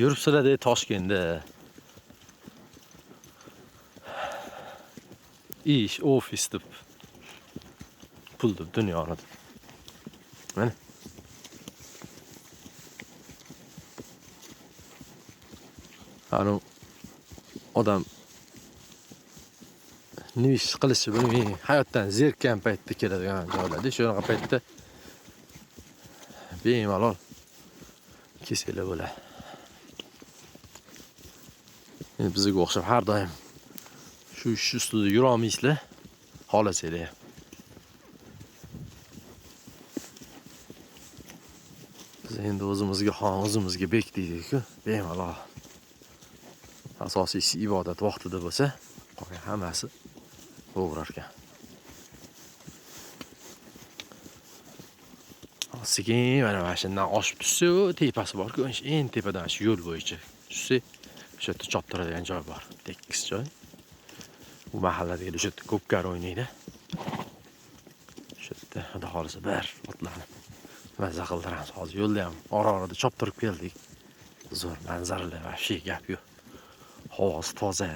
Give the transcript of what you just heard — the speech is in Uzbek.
Yuribsizlar-da Toshkentda. Ish, ofis deb. Pul deb dunyoni deb. Mana. Anu odam nima ish qilishni bilmay hayotdan zerikkan paytda keladigan joylarda shunaqa paytda bemalol kelsanglar bo'ladi. Endi bizga o'xshab har doim shu ish ustida yurolmaysizlar, xohlasanglar ham. Biz endi o'zimizga xon, o'zimizga bek deydik-ku, bemalol. Asosiysi ibodat vaqtida bo'lsa, qolgan hammasi bo'laverar ekan. Sekin mana shundan oshib tushsa, tepasi bor-ku, eng tepadan shu yo'l bo'yicha tushsa, o'sha yerda choptiradigan joy bor, tekis joy. Bu mahalladagi o'sha yerda ko'pkar o'ynaydi. O'sha yerda xudo xolisa bir otlanib maza qildiramiz. Hozir yo'lda ham ora-orada choptirib keldik. Zo'r manzaralar, vahshiy gap yo'q. Havosi toza.